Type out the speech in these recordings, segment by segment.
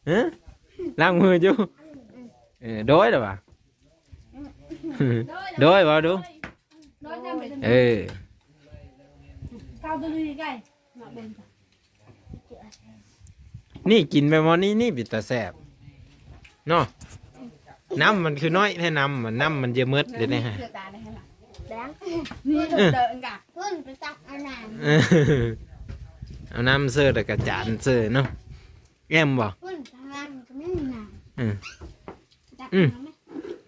ຮະ ລ້າງມືຢູ່ ເອີ ໂດຍລະຫວາ ໂດຍ ເວົ້າດູ ເອີ ນີ້ກິນແບບນີ້ນີ້ເປັນຕາແຊບເນາະ. ນ້ຳມັນຄືນ້ອຍແທ້ ນ້ຳມັນ ນ້ຳມັນຈະໝົດເດ້ ນີ້ຮະ ເອີ ເອົານ້ຳເສີແລ້ວກະຈານເສີເນາະ. ແອມບໍ່? ເອີ ອືມ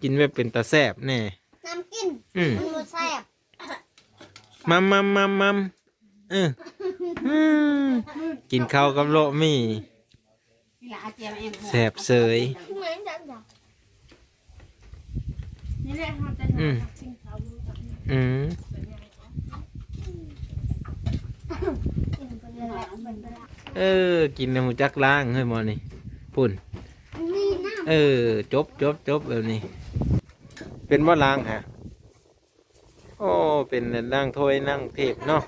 ກິນແບບເປັນຕາແຊບແດ່ ນ້ຳກິນ ອືມ ມັນບໍ່ແຊບ. ມຳ ມຳ ມຳ ມຳ ເອີ ອືມ ກິນເຂົ້າກັບໂລະໝີ່ ແຊບເສີຍ. ອືມ ອືມ ເອີ ກິນແລ້ວຮູ້ຈັກລ້າງເຮີ້ຍໝໍນີ້ ພຸ້ນ ເອີ ຈົບ ຈົບ ຈົບແບບນີ້ ເປັນບໍ່ລ້າງຫະ? ໂອ້ ເປັນແຕ່ລ້າງຖ້ວຍລ້າງເທບເນາະ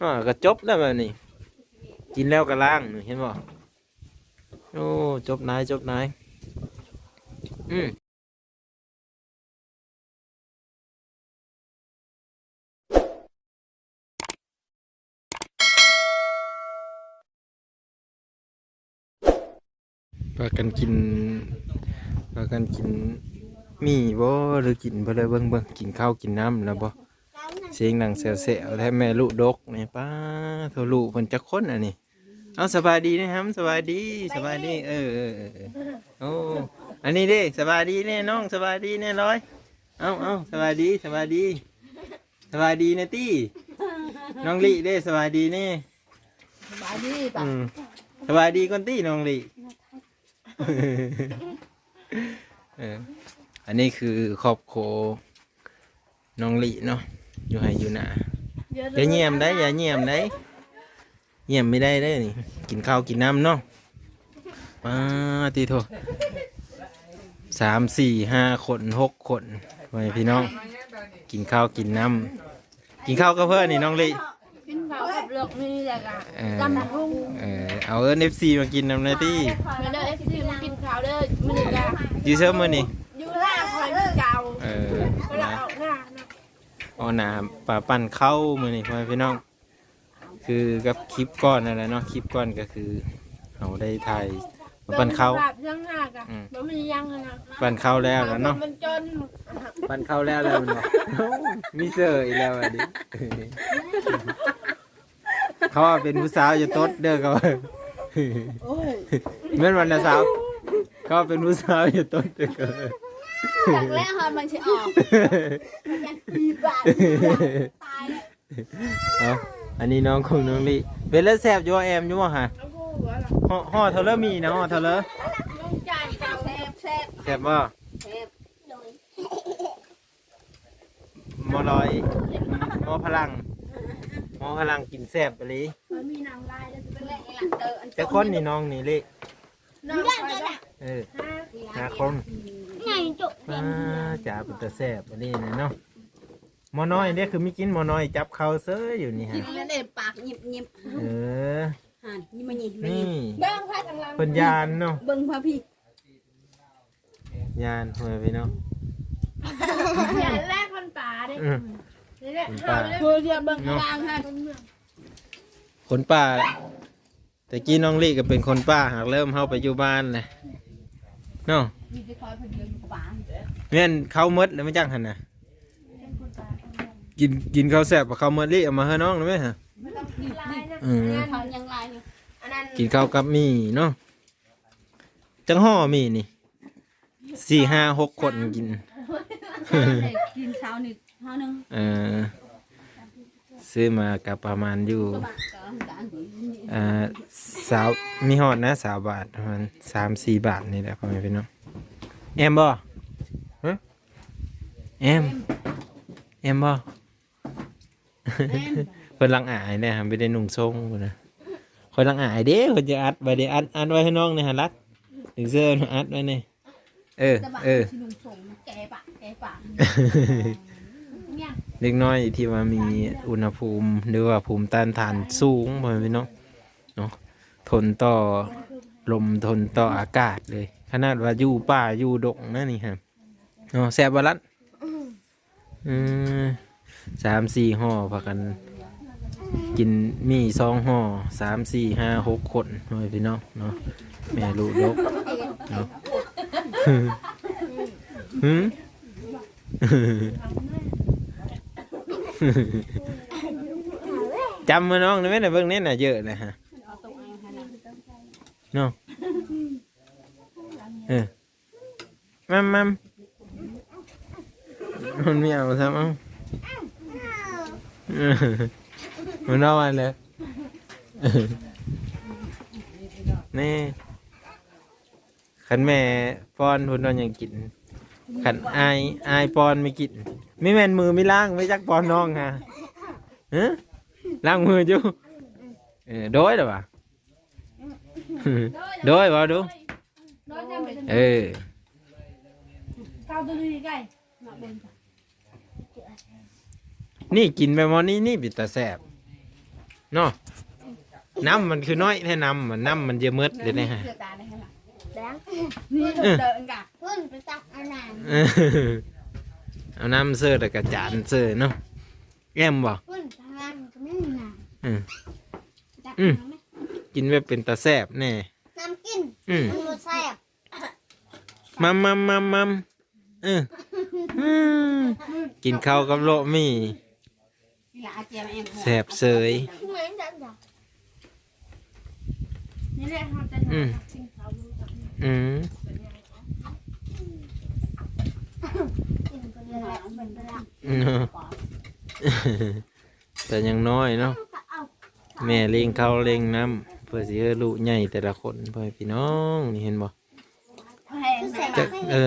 ອ່າ ກະຈົບແລ້ວບາດນີ້ ກິນແລ້ວກະລ້າງ ເຫັນບໍ່? ໂອ້ ຈົບນາຍ ຈົບນາຍ ອືມ. ພາກັນກິນ ພາກັນກິນໝີ່ບໍ່ ຫຼືກິນບໍ່? ເບິ່ງ ເບິ່ງ ກິນເຂົ້າກິນນ້ຳແລ້ວບໍ່? ສຽງດັງແຊວໆແທ້ ແມ່ລູກດົກນີ້ ປ້າໂທ້ ລູກເພິ່ນຈັກຄົນອັນນີ້? ເອົາ ສະບາຍດີແດ່ຫຳ ສະບາຍດີ ສະບາຍດີ ເອີ ເອີ ເອີ ເອີ ໂອ້ ອັນນີ້ເດ້ ສະບາຍດີແດ່ນ້ອງ ສະບາຍດີແດ່ລອຍ ເອົາ ເອົາ ສະບາຍດີ ສະບາຍດີ ສະບາຍດີແດ່ຕິ ນ້ອງລິເດ້ ສະບາຍດີແດ່ ສະບາຍດີ ອືມ ສະບາຍດີກ່ອນຕິນ້ອງລິ ເອີ ອັນນີ້ຄືຄອບຄົວນ້ອງລິເນາະ ຢູ່ໄຮ່ຢູ່ນາ ຢ່າຢ້ຽມໄດ໋ ຢ່າຢ້ຽມໄດ໋ ຢ້ຽມບໍ່ໄດ້ເດີ້ນີ້ ກິນເຂົ້າກິນນ້ຳເນາະ ປາຕິໂທ ສາມ ສີ່ ຫ້າ ຄົນ ຫົກ ຄົນ ພໍ່ແມ່ພີ່ນ້ອງ ກິນເຂົ້າກິນນ້ຳ ກິນເຂົ້າກັບເພິ່ນນີ້ນ້ອງລິ ກິນເຂົ້າກັບເລືອກມີແລ້ວກະ ເອີ ຕຳບັກຫຸ່ງ ເອີ ເອົາເອີ້ນເອັຟຊີມາກິນນຳແດ່ຕິ ມາເດີເອັຟຊີມາກິນເຂົ້າເດີ ມື້ນີ້ກະ ຢູ່ເຊີມື້ນີ້ ຢູ່ໜ້າຄອຍຄືເກົ່າ ເອີ ເວລາອອກໜ້າເນາະ ອອກໜ້າປາປັ່ນເຂົ້າມື້ນີ້ ພໍ່ແມ່ພີ່ນ້ອງ ຄືກັບຄລິບກ່ອນນັ້ນແຫຼະເນາະ ຄລິບກ່ອນກະຄືເຮົາໄດ້ຖ່າຍ ປັ່ນເຂົ້າ ເລື່ອງໜ້າກະ ອືມ ບໍ່ມີຫຍັງຫັ້ນນະ ປັ່ນເຂົ້າແລ້ວລະເນາະ ມັນຈົນ ປັ່ນເຂົ້າແລ້ວແລ້ວແມ່ນບໍ່? ມີເສີອີກແລ້ວອັນນີ້ ເຂົາວ່າເປັນຜູ້ສາວຢ່າຕົດເດີ້ ເຂົາວ່າ ໂອ້ຍ ແມ່ນບໍ່ນະສາວ? ເຂົາວ່າເປັນຜູ້ສາວຢ່າຕົດເດີ້ ເຂົາວ່າ ຈັກແລ້ວຮອດມັນຊິອອກ ຈັກປີບາດ ຕາຍແລ້ວ. ເອົາ ອັນນີ້ນ້ອງຂອງນ້ອງລິ ເປັນແລ້ວແຊບຢູ່ບໍ່ ແອມຢູ່ບໍ່ຫະ? ຫໍ່ ຫໍ່ເທົ່າເລີ ມີນະ ຫໍ່ເທົ່າເລີ ແຊບ ແຊບ ແຊບບໍ່? ແຊບ ໝໍລອຍ ໝໍພະລັງ ໝໍພະລັງກິນແຊບອີ່ຫຼີ ມີນາງລາຍເດີ້ ຈັກຄົນນີ້ນ້ອງນີ້ລິ? ເອີ ຫ້າຄົນ ອ່າ ຈ້າ ເປັນຕາແຊບອັນນີ້ເນາະ ໝໍນ້ອຍເດ້ ຄືມີກິນ ໝໍນ້ອຍຈັບເຂົ້າເຊີຍຢູ່ນີ້ ກິນແລ້ວເດ້ປາກຫຍິບໆ ເອີ ຫັ້ນ ຍິບມາຍິບ ນີ້ ເບິ່ງພາທາງຫຼັງ ເພິ່ນຢ້ານເນາະ ເບິ່ງພາພີ້ ຢ້ານ ພໍ່ແມ່ພີ່ນ້ອງ ຢ້ານແລກຄົນປ່າເດ້ ອືມ ນີ້ແຫຼະ ຄົນປ່າ ເຮົາເດີ ເບິ່ງທາງຫັ້ນ ຄົນປ່າ ແຕ່ກີ້ນ້ອງລິກະເປັນຄົນປ່າ ຫາກເລີ່ມເຮົາໄປຢູ່ບ້ານແຫຼະເນາະ ມີແຕ່ຄອຍເພິ່ນຢູ່ປ່າ ແມ່ນເຂົ້າໝົດແລ້ວ ມາຈັກຫັ້ນນະ ກິນ ກິນເຂົ້າແຊບ ເຂົ້າໝົດ ລິເອົາມາໃຫ້ນ້ອງໄດ້ໄໝຫະ ອືມ ເຂົ້າຍັງຫຼາຍຢູ່ ອັນນັ້ນ ກິນເຂົ້າກັບໝີ່ເນາະ ຈັກຫໍ່ໝີ່ນີ້ ສີ່ຫ້າຫົກຄົນກິນ ກິນເຊົ້ານີ້ຫໍ່ໜຶ່ງ ເອີ ຊື້ມາກະປະມານຢູ່ ເອີ ຊາວ ມີຮອດນະ ຊາວບາດ ປະມານສາມສີ່ບາດນີ້ແຫຼະ ພໍ່ແມ່ພີ່ນ້ອງ ແອມບໍ່? ຮະ ແອມ ແອມບໍ່? ເພິ່ນລັງອາຍແດ່ ບໍ່ໄດ້ນຸ່ງຊົງພຸ້ນນະ ຂ້ອຍລັງອາຍເດ້ ຂ້ອຍຈະອັດໄວ້ເດ້ ອັດ ອັດໄວ້ໃຫ້ນ້ອງແດ່ ຫັນລັດ ດຶງເສື້ອອັດໄວ້ແດ່ ເອີ ເອີ ເດັກນ້ອຍທີ່ວ່າມີອຸນຫະພູມ ຫຼືວ່າພູມຕ້ານທານສູງ ພໍ່ແມ່ພີ່ນ້ອງເນາະ ທົນຕໍ່ ລົມທົນຕໍ່ອາກາດເລີຍ ຂະໜາດວ່າຢູ່ປ່າຢູ່ດົງນະນີ້ຮະເນາະ. ແຊບບໍ່ລັດ? ອືມ ເອີ ສາມສີ່ຫໍ່ພາກັນກິນໝີ່ສອງຫໍ່ ສາມ ສີ່ ຫ້າ ຫົກຄົນ ພໍ່ແມ່ພີ່ນ້ອງເນາະ ແມ່ລູກດົກເນາະ. ຫື ຈຳມານ້ອງໄດ້ໄໝນະ ເບິ່ງແນ່ນະ ເຢີະນະຮະເນາະ. ເອີ ມັມມັມ ມັນມີເອົາຊ້ຳ ເອົາ ມັນເອົາອັນເລີຍ ນີ້ ຄັນແມ່ປ້ອນພຸ້ນເນາະຍັງກິນ ຄັນອ້າຍ ອ້າຍປ້ອນມີກິນ. ມີແມ່ນມືມີລ້າງ ໄປຈັກປ້ອນນ້ອງຫາ ຮະ ລ້າງມືຢູ່. ເອີ ໂດຍລະຫວາ ໂດຍ ເວົ້າດູ ເອີ ນີ້ກິນແບບນີ້ ນີ້ເປັນຕາແຊບເນາະ. ນ້ຳມັນຄືນ້ອຍແທ້ ນ້ຳມັນ ນ້ຳມັນຈະໝົດເລີຍນະຮະ. ເອີ ພຸ້ນໄປຕັກເອົານ້ຳ ເອີ ເອົານ້ຳເສີແລ້ວກະຈານເສີເນາະ. ແອມບໍ່? ພຸ້ນທາງຫຼັງກໍມີນ້ຳ ເອີ ຕັກ ອືມ ເອົາໄໝ? ກິນແບບເປັນຕາແຊບແນ່. ນ້ຳກິນ ອືມ ມັນບໍ່ແຊບ. ມັມ ມັມ ມັມ ມັມ ເອີ ອືມ ກິນເຂົ້າກັບໂລະໝີ່ ແຊບເສີຍ. ອືມ ອືມ ແຕ່ຍັງນ້ອຍເນາະ ແມ່ເລັ່ງເຂົ້າເລັ່ງນ້ຳ ເພື່ອຊິໃຫ້ລູກໃຫຍ່ແຕ່ລະຄົນ ພໍ່ແມ່ພີ່ນ້ອງ ນີ້ເຫັນບໍ່? ຈັກ ເອີ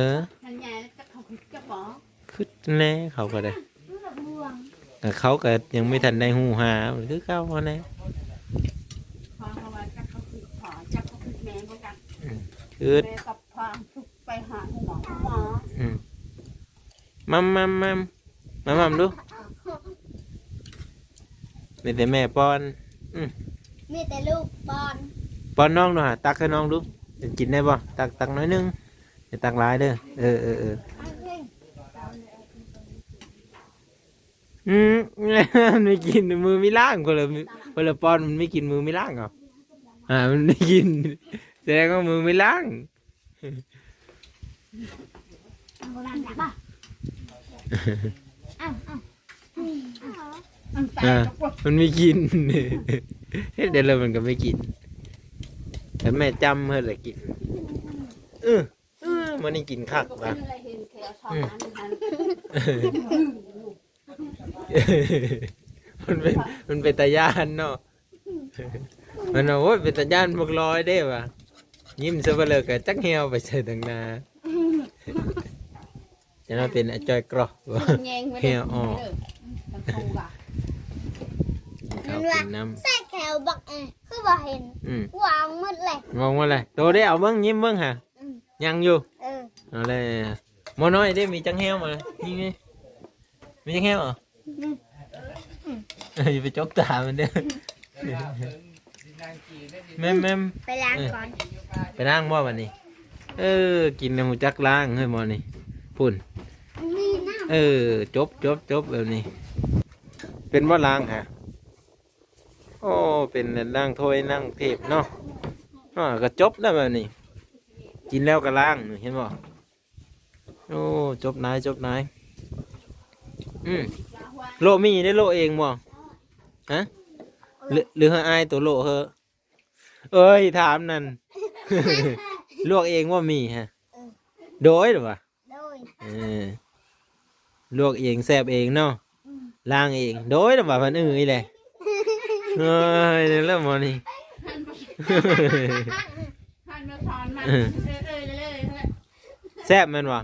ຄືແນ່ເຂົາກໍໄດ້ ແຕ່ເຂົາກໍຍັງບໍ່ທັນໄດ້ຮູ້ຫາ ຄືເກົ່າຫັ້ນແຫຼະ. ອືມ ອືມ ມັມ ມັມ ມັມ ມາໝ່ຳດູ ມີແຕ່ແມ່ປ້ອນ. ອືມ ມີແຕ່ລູກປ້ອນ ປ້ອນນ້ອງດູຫາ ຕັກໃຫ້ນ້ອງດູ ກິນໄດ້ບໍ່? ຕັກ ຕັກໜ້ອຍໜຶ່ງ ຢ່າຕັກຫຼາຍເດີ. ເອີ ເອີ ເອີ ອືມ ມັນມີກິນ ມືມີລ້າງ ຄົນລະ ຄົນລະປ້ອນ ມັນມີກິນ ມືມີລ້າງເອົາ ອ່າ ມັນມີກິນ ສະແດງວ່າມືມີລ້າງ. ອ່າ ມັນມີກິນ ເຮັດໄດ້ແລ້ວມັນກໍມີກິນ ແຕ່ແມ່ຈຳເຮັດລະກິນ. ເອີ ເອີ ມື້ນີ້ກິນຄັກວ່າ ອືມ ມັນເປັນ ມັນເປັນຕາຢ້ານເນາະ. ມັນວ່າ ໂອ້ຍ ເປັນຕາຢ້ານບັກລອຍເດ້ວ່າ ຍິ້ມຊະເບີເລີກະຈັກແຮວໄປໃສ່ຕັງໜ້າ ຈະມາເປັນອາຈ້ອຍກຣອກ ແຮວອອກ. ມັນວ່າ ເຂົ້າກິນນ້ຳ ໃສ່ແຂວບັກ ເອີ ຄືບໍ່ເຫັນ ອືມ ວາງໝົດເລີຍ ວາງໝົດເລີຍ. ໂຕໄດ້ເອົາເບິ່ງ ຍິ້ມເບິ່ງຫາ ອືມ ຍັງຢູ່ ເອີ ເອົາແລ້ວ. ໝໍນ້ອຍເດ້ ມີຈັກແຮວ ມາຍິງນີ້ ມີຈັກແຮວ ອືມ ຢ່າໄປຈົກຕາມັນເດີ. ແມ່ມໆ ໄປລ້າງກ່ອນ ເອີ ໄປລ້າງບໍ່ບັດນີ້? ເອີ ກິນແລ້ວຮູ້ຈັກລ້າງເຮີ້ຍໝໍນີ້ ພຸ້ນ ມີນ້ຳ ເອີ ຈົບໆໆ ແບບນີ້ ເປັນບໍ່ລ້າງຫາ? ໂອ້ ເປັນລ້າງຖ້ວຍລ້າງເທບເນາະ ອ່າ ກໍຈົບແລ້ວແບບນີ້ ກິນແລ້ວກໍລ້າງ ເຫັນບໍ່? ໂອ້ ຈົບນາຍ ຈົບນາຍ. ອືມ ໂລະມີໄດ້ໂລະເອງບໍ່? ຮະ ຫຼື ຫຼືເຮີ້ອາຍໂຕໂລະເຮີ້? ເອີຍ ຖາມນັ້ນ ລວກເອງບໍ່ມີຮະ? ເອີ ໂດຍ ຫຼືວ່າ ໂດຍ ເອີ ລວກເອງແຊບເອງເນາະ ອືມ ລ້າງເອງ ໂດຍ ແລ້ວວ່າເພິ່ນ ເອີ ອີແຫຼະ ໂອ້ຍ ແລ້ວໝໍນີ້ ແຊບແມ່ນບໍ່?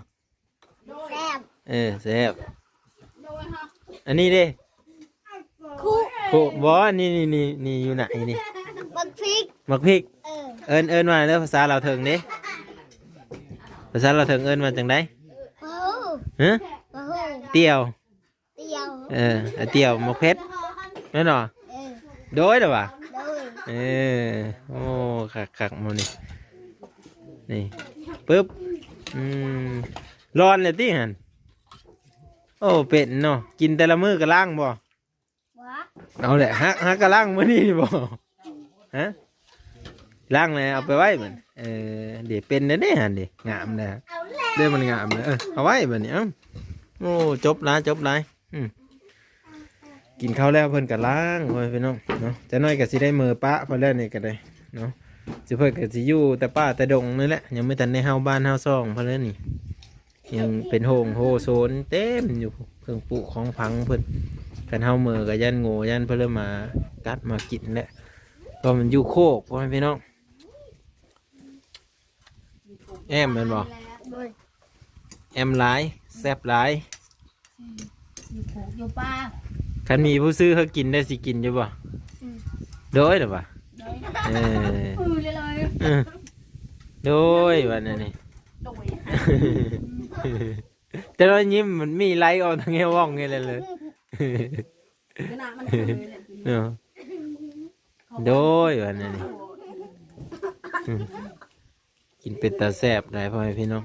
ແຊບ ເອີ ແຊບ ໂດຍຮະ ອັນນີ້ເດ້ ຄຸ ຄຸ ບໍ່ ນີ້ ນີ້ ນີ້ ນີ້ຢູ່ນະ ນີ້ ບັກພິກ ບັກພິກ ເອີ ເອີ້ນ ເອີ້ນວ່າເດີ ພາສາລາວເຖິງເດ້ ພາສາລາວເຖິງເອີ້ນວ່າຈັ່ງໃດ? ໂອ້ ຮະ ໂອ້ ຕຽວ ຕຽວ ເອີ ອາ ຕຽວໝາກເຜັດ ແມ່ນບໍ່? ເອີ ໂດຍລະຫວາ ໂດຍ ເອີ ໂອ້ ຄັກໆ ມື້ນີ້ ນີ້ ປຶບ ອືມ ຮ້ອນແລ້ວຕິຫັ້ນ? ໂອ້ ເປັນເນາະ ກິນແຕ່ລະມື້ກໍລ້າງບໍ່? ບໍ່ ເອົາແຫຼະ ຫາ ຫາກໍລ້າງມື້ນີ້ນີ້ບໍ່? ຮະ ລ້າງແລ້ວເອົາໄປໄວ້ບັດ ເອີ ເດ ເປັນແລ້ວເດ້ຫັ້ນເດ ງາມແລ້ວ ເອົາແລ້ວ ເດ້ ມັນງາມແລ້ວ ເອີ ເອົາໄວ້ບັດນີ້ ເອົ້າ ໂອ້ ຈົບຫຼາຍ ຈົບຫຼາຍ ອືມ ກິນເຂົ້າແລ້ວເພິ່ນກໍລ້າງ ໂອ້ຍ ພີ່ນ້ອງເນາະ ຈັກໜ້ອຍກໍຊິໄດ້ເມືອປະເພິ່ນແລ້ວນີ້ກໍໄດ້ເນາະ ຊິເພິ່ນກໍຊິຢູ່ແຕ່ປ່າແຕ່ດົງນີ້ແຫຼະ ຍັງບໍ່ທັນໄດ້ເຮົາບ້ານເຮົາຊ່ອງເພິ່ນເລີຍນີ້ ຍັງເປັນໂຮງໂຮໂຊນເຕັມຢູ່ ເຄື່ອງປຸຂອງຝັງເພິ່ນ ຄັນເຮົາເມືອກໍຢ້ານໂງ່ ຢ້ານເພິ່ນມາກັດມາກິນແຫຼະ ເພາະມັນຢູ່ໂຄກ ພໍ່ແມ່ພີ່ນ້ອງ. ແອມແມ່ນບໍ່? ໂດຍ ແອມຫຼາຍ ແຊບຫຼາຍ ອືມ ຢູ່ພູຢູ່ປ່າ ຄັນມີຜູ້ຊື້ເຮົາກິນໄດ້ ຊິກິນຢູ່ບໍ່? ອືມ ໂດຍລະວ່າ ໂດຍ ເອີ ອືມ ເລີຍ ເອີ ໂດຍ ວ່າແນວນີ້ ໂດຍ ແຕ່ລະຍິ້ມມັນມີໄຫຼອອກທາງແຮວວ່ອງນີ້ແຫຼະເລີຍ ຂະໜາດມັນຄືເລີຍ ເນາະ ໂດຍ ວ່າແນວນີ້ ອືມ ກິນເປັນຕາແຊບໄດ໋ ພໍ່ແມ່ພີ່ນ້ອງ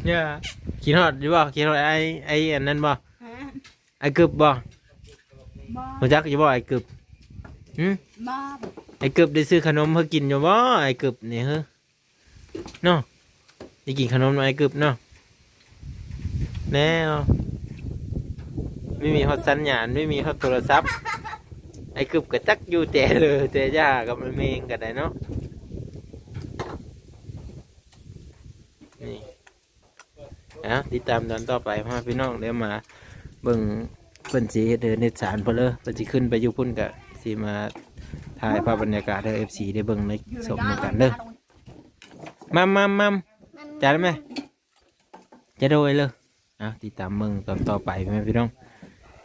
ເອີ ຄິດຮອດຢູ່ບໍ່? ຄິດຮອດໄອ້ ໄອ້ອັນນັ້ນບໍ່? ຮະ? ໄອ້ກຶບບໍ່? ບໍ່ ຮູ້ຈັກຢູ່ບໍ່ໄອ້ກຶບ? ຫື? ບໍ່ ໄອ້ກຶບໄດ້ຊື້ຂະໜົມໃຫ້ກິນຢູ່ບໍ່? ໄອ້ກຶບນີ້ເຮີ ເນາະ ໄດ້ກິນຂະໜົມນຳອ້າຍກຶບເນາະ ແນ່ເນາະ ບໍ່ມີຮອດສັນຍານ ບໍ່ມີຮອດໂທລະສັບ ອ້າຍກຶບກໍຈັກຢູ່ແຕ່ເລີ ແຕ່ຢາກັບແມ່ເມງກໍໄດ້ເນາະ ນີ້ ເອົາ ຕິດຕາມຕອນຕໍ່ໄປ ພາພີ່ນ້ອງໄດ້ມາເບິ່ງ ເພິ່ນຊິເຮັດເຮືອນເຮັດຊານເພິ່ນເລີ ເພິ່ນຊິຂຶ້ນໄປຢູ່ພຸ້ນ ກໍຊິມາຖ່າຍພາບບັນຍາກາດໃຫ້ເອັຟຊີໄດ້ເບິ່ງ ໄດ້ຊົມນຳກັນເດີ. ມັມ ມັມ ມັມ ຈານແມ່ ຈະໂດຍເລີຍ ເອົາ ຕິດຕາມເບິ່ງຕອນຕໍ່ໄປ ແມ່ພີ່ນ້ອງ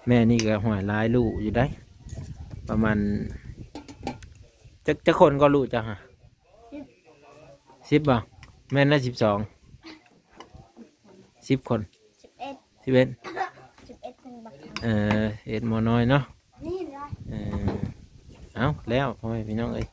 ແມ່ນີ້ກໍຫ້ວຍຫຼາຍລູກຢູ່ໄດ໋ ປະມານ ຈັກ ຈັກຄົນກໍລູກເຈົ້າຫະ? ສິບບໍ່? ແມ່ນລະ ສິບສອງ ສິບຄົນ ສິບເອັດ ສິບເອັດ ສິບເອັດ ເປັນບັກ ເອີ ສິບເອັດ ໝໍນ້ອຍເນາະ ນີ້ເນາະ ເອີ ເອົາ ແລ້ວ ພໍ່ແມ່ພີ່ນ້ອງເອີຍ